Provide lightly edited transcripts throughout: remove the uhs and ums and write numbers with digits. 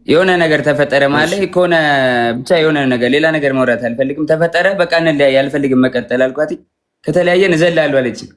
የሆነ ነገር ተፈጠረ ማለት ከሆነ ብቻ የሆነ ነገር ሌላ ነገር ማውራት አልፈልግም። ተፈጠረ በቃ እንለያይ፣ አልፈልግም መቀጠል አልኳት። ከተለያየን እዘላለሁ አለችኝ።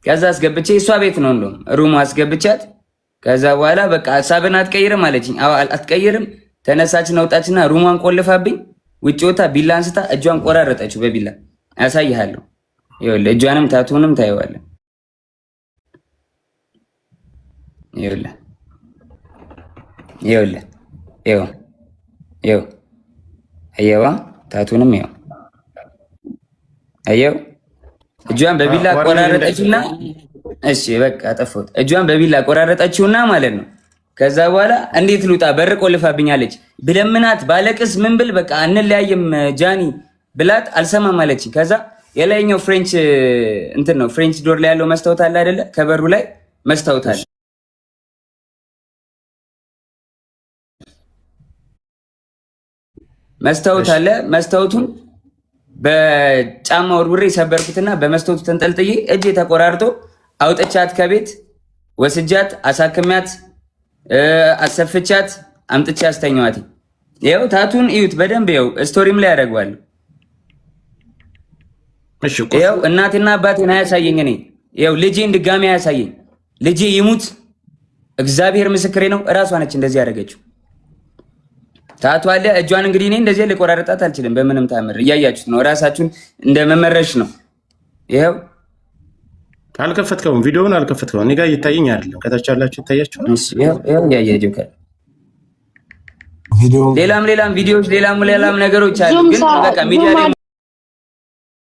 ከዛ አስገብቼ እሷ ቤት ነው እንደውም room ኡ አስገብቻት። ከዛ በኋላ በቃ ሀሳብን አትቀይርም አለችኝ። አዎ አትቀይርም። ተነሳችና ወጣችና room ዋን ቆልፋብኝ ውጭ ወታ ቢላ አንስታ እጇን ቆራረጠችው በቢላ። አሳይሃለሁ። ይኸውልህ እጇንም tattoo ንም ታየዋለህ። ይኸውልህ ይኸውልህ ይኸው ይኸው አየዋ tattoo ንም ይኸው አየው እጇን በቢላ ቆራረጠችውና፣ እሺ በቃ አጠፋሁት። እጇን በቢላ ቆራረጠችውና ማለት ነው። ከዛ በኋላ እንዴት ልውጣ? በር ቆልፋብኛለች። ብለምናት ባለቅስ ምን ብል በቃ አንለያይም ጃኒ ብላት አልሰማም አለችኝ። ከዛ የላይኛው French እንትን ነው French door ላይ ያለው መስታወት አለ አይደለ? ከበሩ ላይ መስታወት አለ መስታወት አለ። መስታወቱን በጫማ ወርውሬ ሰበርኩትና በመስታወቱ ተንጠልጥዬ እጄ ተቆራርጦ አውጥቻት ከቤት ወስጃት አሳክሚያት አሰፍቻት አምጥቼ አስተኛዋት። ይኸው tattoo ን እዩት በደንብ ይኸው story ም ላይ ያደርገዋለሁ። ይኸው እናቴና አባቴን አያሳየኝ። እኔ ይኸው ልጄን ድጋሚ አያሳየኝ። ልጄ ይሙት እግዚአብሔር ምስክሬ ነው። እራሷ ነች እንደዚህ ያደረገችው። tattoo አለ እጇን። እንግዲህ እኔ እንደዚህ ልቆራረጣት አልችልም በምንም ታምር። እያያችሁት ነው። እራሳችሁን እንደ መመረሽ ነው። ይኸው አልከፈትከውም፣ ቪዲዮውን አልከፈትከውም። እኔ ጋር እየታየኝ አይደለም። ከታች ያላችሁ ይታያችኋል። እያየ ሌላም ሌላም ቪዲዮዎች ሌላም ሌላም ነገሮች አሉ፣ ግን በቃ ሚዲያ ላይ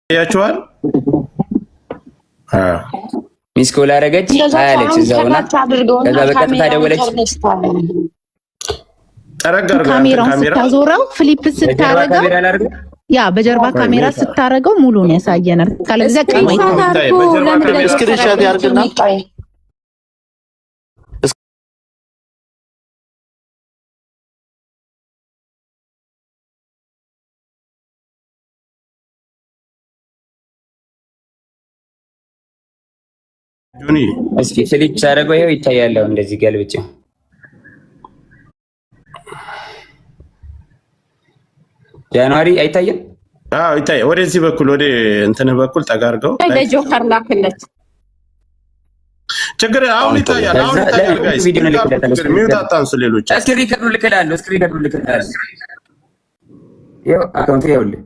ያችኋል። missed call አደረገች አለች እዛውና ከዛ በቀጥታ ደወለች። ካሜራውን ስታዞረው flip ስታረገው ያ በጀርባ ካሜራ ስታረገው ሙሉን ያሳየናል። ካለዚያ ቀይ screenshot ያርግና እስኪ flip ሳደርገው ይኸው ይታያል። እንደዚህ ገልብጬ January አይታይም? አዎ ይታያል። ወደዚህ በኩል ወደ እንትንህ በኩል ጠጋ አድርገው ለጆከር ላክለት። ችግር አሁን ይታያል። አሁን ይታያል። guys mute አታንሱ። ሌሎች እስኪ record ኡ ልክልሃለሁ። እስኪ record ኡ ልክልሃለሁ። ይኸው account ይኸውልህ፣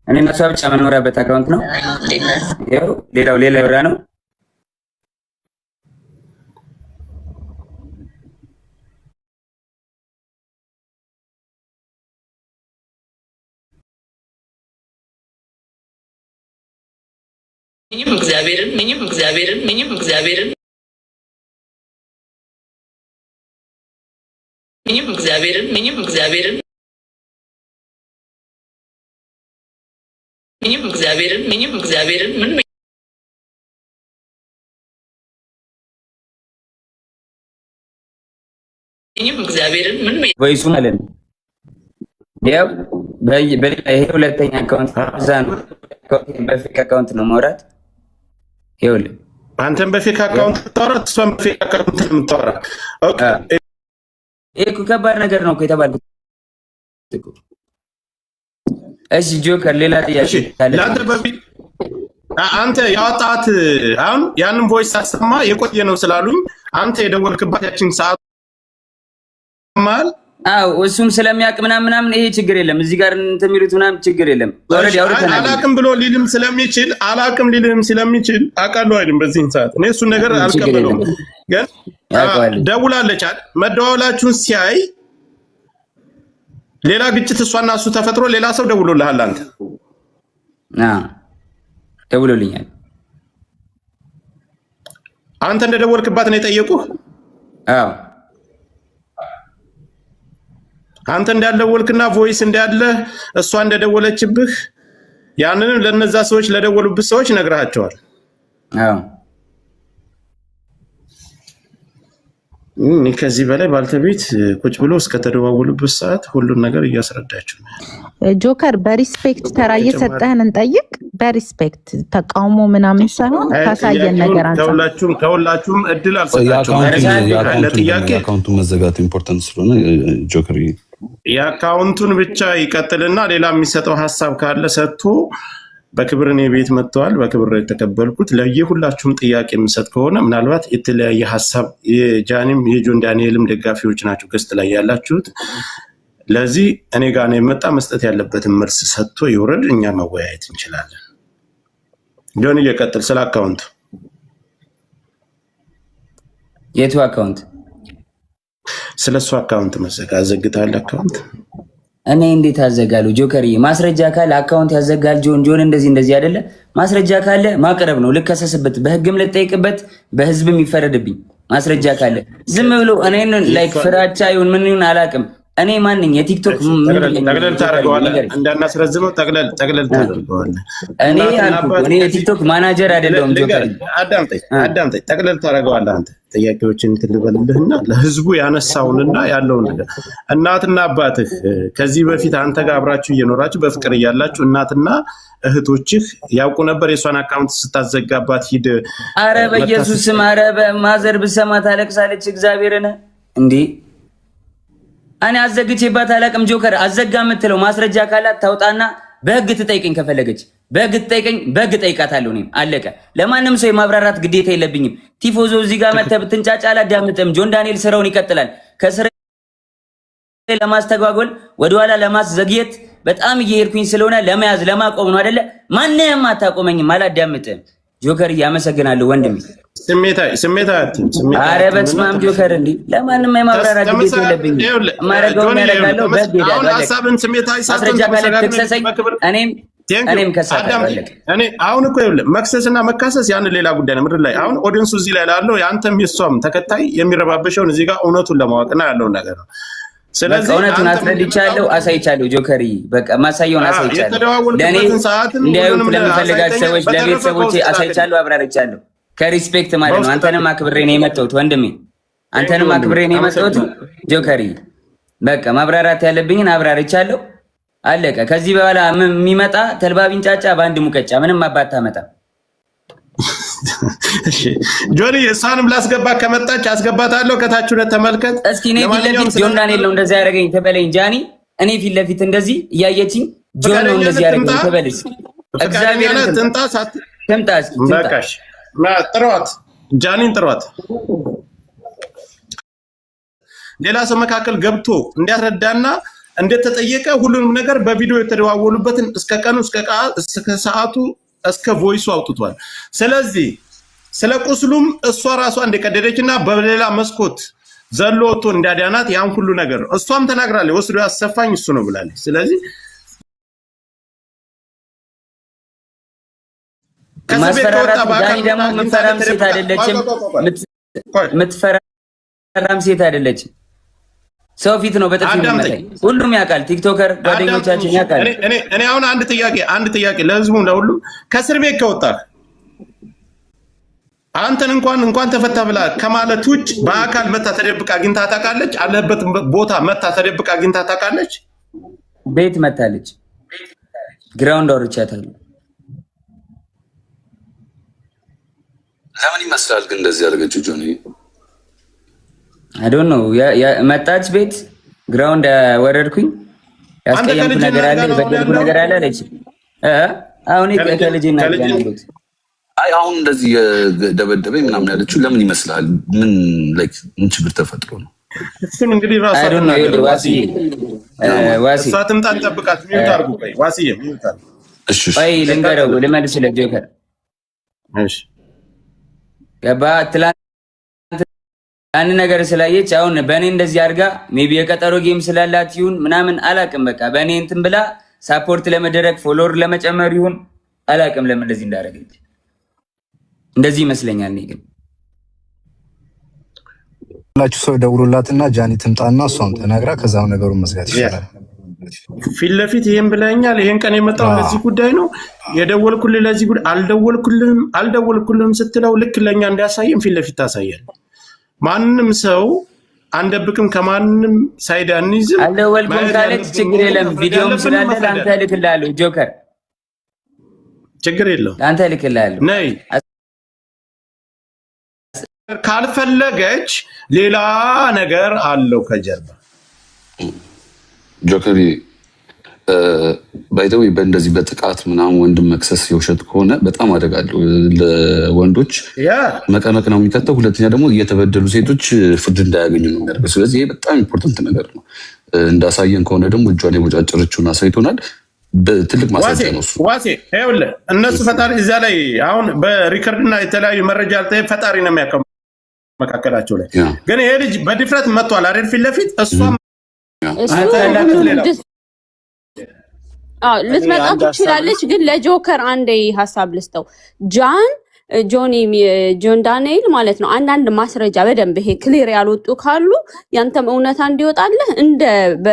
እኔ እና እሷ ብቻ የምንኖራበት account ነው። ይኸው ሌላው ሌላ ወራ ነው። ምንም እግዚአብሔርን ምንም እግዚአብሔርን ምንም እግዚአብሔርን ምንም እግዚአብሔርን ምንም እግዚአብሔርን ምንም እግዚአብሔርን ምንም እግዚአብሔርን ምንም ምንም እግዚአብሔርን ምንም voice ኡ ማለት ነው። ያው በሌላ ይሄ ሁለተኛ account እዛ ነው። በ fake account ነው ማውራት። ይኸውልህ አንተም በ fake account ታወራ፣ እሷም በ fake account ነው የምታወራ። okay ይሄ እኮ ከባድ ነገር ነው እኮ የተባልኩት እኮ። እሺ ጆከር፣ ሌላ ጥያቄ ካለ ለአንተ በፊት አንተ ያወጣት አሁን ያንን voice ሳሰማ የቆየ ነው ስላሉኝ አንተ የደወልክባት ያችን ሰዓት መሀል አዎ እሱም ስለሚያውቅ ምናምን ምናምን ይሄ ችግር የለም። እዚህ ጋር እንትን የሚሉት ምናምን ችግር የለም። already አውርተናል። አላቅም ብሎ ሊልም ስለሚችል አላቅም ሊልም ስለሚችል አውቃለሁ አይልም። በዚህን ሰዓት እኔ እሱን ነገር አልቀበለውም። ግን ያውቀዋል። ደውላለች አይደል? መደዋወላችሁን ሲያይ ሌላ ግጭት እሷና እሱ ተፈጥሮ ሌላ ሰው ደውሎልሃል አንተ። አዎ ደውሎልኛል። አንተ እንደደወልክባት ነው የጠየቁህ? አዎ አንተ እንዳልደወልክና voice እንዳለ እሷ እንደደወለችብህ ያንንም ለነዛ ሰዎች ለደወሉብህ ሰዎች ነግረሃቸዋል። አዎ እኔ ከዚህ በላይ ባልተቤት ቁጭ ብሎ እስከተደዋወሉበት ሰዓት ሁሉን ነገር እያስረዳችሁ ነው። ጆከር በ respect ተራ ተጨማሪ እየሰጠህን እንጠይቅ። በ respect ተቃውሞ ምናምን ሳይሆን አይ ካሳየን ጥያቄውን ነገር አንጻር ከሁላችሁም እድል አልሰጣችሁም። ለጥያቄ የ account ኡ መዘጋት important ስለሆነ ጆከር የ account ኡን ብቻ ይቀጥልና ሌላ የሚሰጠው ሀሳብ ካለ ሰጥቶ በክብር እኔ ቤት መጥተዋል። በክብር ነው የተቀበልኩት። ለየሁላችሁም ጥያቄ የምሰጥ ከሆነ ምናልባት የተለያየ ሀሳብ የጃኒም የጆን ዳንኤልም ደጋፊዎች ናቸው guest ላይ ያላችሁት። ለዚህ እኔ ጋር ነው የመጣ መስጠት ያለበትን መልስ ሰጥቶ ይውረድ። እኛ መወያየት እንችላለን። ጆን እየቀጥል ስለ account ኡ። የቱ account? ስለ እሱ account መዘጋ አዘግታል account። እኔ እንዴት አዘጋለሁ? ጆከርዬ ማስረጃ ካለ account ያዘጋል። ጆን ጆን እንደዚህ እንደዚህ አይደለ? ማስረጃ ካለ ማቅረብ ነው። ልከሰስበት፣ በህግም ልጠይቅበት፣ በህዝብም ይፈረድብኝ። ማስረጃ ካለ ዝም ብሎ እኔን like ፍራቻ ይሁን ምን ይሁን አላውቅም። እኔ ማንኝ የቲክቶክ ጠቅለል ታደርገዋለህ፣ እንዳናስረዝመው ጠቅለል ጠቅለል ታደርገዋለህ። እኔ አልኩህ፣ እኔ የቲክቶክ ማናጀር አይደለሁም። ጆከር። አዳምጠኝ አዳምጠኝ፣ ጠቅለል ታደርገዋለህ። አንተ ጥያቄዎችን እንትን ልበልልህና ለህዝቡ ያነሳውንና ያለውን ነገር እናትና አባትህ ከዚህ በፊት አንተ ጋር አብራችሁ እየኖራችሁ በፍቅር እያላችሁ እናትና እህቶችህ ያውቁ ነበር የእሷን account ስታዘጋባት ሂድ? አረ በኢየሱስ ስም፣ አረ በ mother ብሰማ ታለቅሳለች። እግዚአብሔርን እንዴ እኔ አዘግቼባት አላውቅም። ጆከር አዘጋ የምትለው ማስረጃ ካላት ታውጣና በህግ ትጠይቀኝ። ከፈለገች በህግ ትጠይቀኝ፣ በህግ ጠይቃታለሁ። እኔም አለቀ። ለማንም ሰው የማብራራት ግዴታ የለብኝም። ቲፎዞ እዚህ ጋር መተህ ብትንጫጫ አላዳምጥም። ጆን ዳንኤል ስራውን ይቀጥላል። ከስራ ለማስተጓጎል ወደኋላ ለማስዘግየት በጣም እየሄድኩኝ ስለሆነ ለመያዝ ለማቆም ነው አይደለ? ማንም አታቆመኝም። አላዳምጥም። ጆከር እያመሰግናለሁ ወንድሜ። ስሜታዊ ስሜታዊ አትሁን። ስሜታዊ አረ በስመ አብ ጆከር፣ እንዲህ ለማንም የማብራራት ግዴታ የለብኝም። የማደርገውን ያደርጋለሁ። በህግ አሁን ሄዳለሁ። ሀሳብን ስሜታዊ ሳትሆን ማስረጃ ካለ ተመሰጋግነን ትክሰሰኝ፣ በክብር እኔም ከሳታለሁ። አለቀ። እኔ አሁን እኮ ይኸውልህ መክሰስ እና መካሰስ ያን ሌላ ጉዳይ ነው። ምድር ላይ አሁን audience ኡ እዚህ ላይ ላለው የአንተም የሷም ተከታይ የሚረባበሸውን እዚህ ጋር እውነቱን ለማወቅና ያለውን ነገር ነው። በቃ ስለዚህ እውነቱን አንተ አስረድቻለሁ፣ አሳይቻለሁ። ጆከሪ በቃ ማሳየውን አሳይቻለሁ። ለእኔ የተደዋወልክበትን ሰዓትን እንዲያዩት ሁሉንም ለምፈልጋቸው አሳይተኛል። ሰዎች በተረፈ ለቤተሰቦቼ በውስጥ ላክልኝ። አሳይቻለሁ፣ አብራርቻለሁ። ከ respect ማለት ነው። በውስጥ አንተንም ላክልኝ። አክብሬ ነው የመጣሁት ወንድሜ፣ አንተንም ወንድሜ፣ አክብሬ ነው የመጣሁት። አመሰግናለሁ። ጆከሪ በቃ ማብራራት ያለብኝን አብራርቻለሁ። አለቀ። ከዚህ በኋላ የሚመጣ ተልባ ቢንጫጫ በአንድ ሙቀጫ ምንም አባት ታመጣ። እሺ ጆኒ፣ እሷንም ላስገባ ከመጣች አስገባታለሁ። ከታች ሁነት ተመልከት። እስኪ እኔ ፊት ለማንኛውም ለፊት ጆን ዳንኤል ነው እንደዚህ ያደረገኝ ትበለኝ ጃኒ። እኔ ፊት ለፊት እንደዚህ እያየችኝ ጆን ነው ፈቃደኛ እንደዚህ ነህ ያደረገኝ ትምጣ? ትበልስ። ፈቃደኛ እግዚአብሔርን ነህ ትምጣ ትምጣ? ትምጣ እስኪ ትምጣ። በቃሽ፣ ጥሯት፣ ጃኒን ጥሯት። ሌላ ሰው መካከል ገብቶ እንዲያስረዳና እንደተጠየቀ ሁሉንም ነገር በቪዲዮ የተደዋወሉበትን እስከ ቀኑ እስከ ሰዓቱ እስከ voice ኡ አውጥቷል። ስለዚህ ስለ ቁስሉም እሷ ራሷ እንደቀደደች እና በሌላ መስኮት ዘሎ ወጥቶ እንዳዳናት ያን ሁሉ ነገር እሷም ተናግራለች። ወስዶ ያሰፋኝ እሱ ነው ብላለች። ስለዚህ ከእስር ቤት ከወጣ ማስፈራራት በአካል ጃኒ ደግሞ አግኝታ የምትፈራም ሴት ተደብቃ አይደለችም። ቆይ ቆይ ቆይ ቆይ የምትፈራም ሴት አይደለችም። ሰው ፊት ነው በጥፊ አዳምጠኝ። የሚመታኝ። ሁሉም ያውቃል። TikToker ጓደኞቻችን ያውቃል። እኔ አሁን አንድ ጥያቄ ለህዝቡም ለሁሉም፣ ከእስር ቤት ከወጣህ አንተን እንኳን ተፈታ ብላ ከማለት ውጭ በአካል መታ ተደብቃ አግኝታ ታውቃለች? አለበት ቦታ መታ ተደብቃ አግኝታ ታውቃለች? ቤት መታለች። Ground አውርቻታለሁ። ለምን ይመስላል ግን እንደዚህ ያደረገችው ጆኒ? I don't know። መጣች ቤት፣ ground ወረድኩኝ። አንተ ያስቀየምኩ ከልጅ ነገር አለ እናት ጋር ነው የበደልኩ ያለው? ነገር አለ አለች። አሁን ከልጅ እናት ጋር ነው ያለሁት። አይ አሁን እንደዚህ የደበደበኝ ምናምን ያለችው ለምን ይመስላል? ምን like ምን ችግር ተፈጥሮ ነው? እሱን እንግዲህ ራሷ I don't know። ትናገር። ዋሲ ዋሲ እሷ ትምጣ፣ እንጠብቃት። Mute አድርጉ። ቆይ ዋሲዬ mute አድርጉ። እሺ እሺ። ቆይ ልንገረው፣ ልመልስለት ጆከር። እሺ። ገባ ትላንት ያን ነገር ስላየች አሁን በእኔ እንደዚህ አድርጋ maybe የቀጠሮ game ስላላት ይሁን ምናምን አላቅም። በቃ በእኔ እንትን ብላ support ለመደረግ follower ለመጨመር ይሁን አላቅም፣ ለምን እንደዚህ እንዳደረገች እንደዚህ ይመስለኛል። እኔ ግን ላችሁ ሰው ደውሎላትና ጃኒ ትምጣና እሷም ተናግራ ከዛም ነገሩን መዝጋት ይሻላል። ፊት ለፊት ይሄን ብለኛል። ይሄን ቀን የመጣው ለዚህ ጉዳይ ነው የደወልኩልህ፣ ለዚህ ጉዳይ አልደወልኩልህም አልደወልኩልህም ስትለው ልክ ለእኛ እንዲያሳየን ፊት ለፊት ታሳያል። ማንም ሰው አንደብቅም፣ ከማንም side አንይዝም። አልደወልኩም ማየት ካለች ያለብን ችግር የለም። መፍረድ ቪዲዮም ያለብን ስላለ መፍረድ ለአንተ ያለብን። እልክልሃለሁ። ጆከር ችግር የለውም። ለአንተ እልክልሃለሁ። ነይ፣ ካልፈለገች ሌላ ነገር አለው ከጀርባ። ጆከር፣ by the way፣ በእንደዚህ በጥቃት ምናምን ወንድም መክሰስ የውሸት ከሆነ በጣም አደጋ አለው። ለወንዶች መቀመቅ ነው የሚከተው። ሁለተኛ ደግሞ እየተበደሉ ሴቶች ፍርድ እንዳያገኙ ነው የሚያደርገው። ስለዚህ ይሄ በጣም important ነገር ነው። እንዳሳየን ከሆነ ደግሞ እጇን የቦጫጨረችውን አሳይቶናል። ትልቅ ዋሴ ማስረጃ ነው እሱ። ዋሴ፣ ይኸውልህ እነሱ ፈጣሪ እዚያ ላይ አሁን በ record እና የተለያዩ መረጃ ፈጣሪ ነው የሚያውቀው መካከላቸው ላይ። ግን ይሄ ልጅ በድፍረት መጥቷል አይደል? ፊት ለፊት እሷ እሱ ሌላ አዎ፣ ልትመጣ አንድ ሀሳብ ትችላለች። ግን ለጆከር አንዴ ሀሳብ ልስጠው። ጃን ጆኒ ጆን ዳንኤል ማለት ነው። አንዳንድ ማስረጃ በደንብ ይሄ clear ያልወጡ ካሉ ያንተም እውነታ እንዲወጣልህ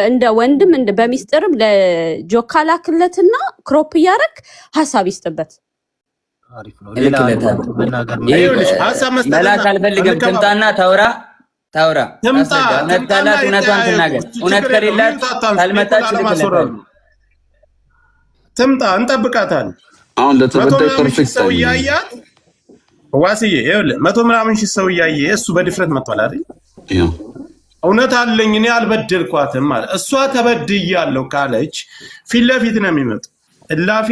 እንደ ወንድም እንደ በሚስጥርም ለጆካ ላክለትና crop እያደረግ ሀሳብ ይስጥበት። አሪፍ ነው። ሌላ እልክለታለሁ። መናገር ይሄ ይኸውልሽ ሀሳብ መስጠትና መላክ አልፈልግም። እንከባበር። ትምጣና ታውራ ታውራ ትምጣ። ታስረዳ። እውነት ትምጣና ካላት እውነቷን ይተያየቁ። ትናገር። እውነት ችግር የለውም። ከሌላት mute አታንሱ። ካልመጣች ለማስወረድ እልክለታለሁ። ነው። ትምጣ፣ እንጠብቃታለን። አሁን መቶ ለተበዳይ ምናምን ሺህ perfect ሰው time ነው። እያያት ዋስዬ፣ ይኸውልህ 100 ምናምን ሺህ ሰው እያየ እሱ በድፍረት መጥቷል አይደል? እውነት አለኝ፣ እኔ አልበደልኳትም ማለት፣ እሷ ተበድያለሁ ካለች ፊት ለፊት ነው የሚመጡ እላፊ።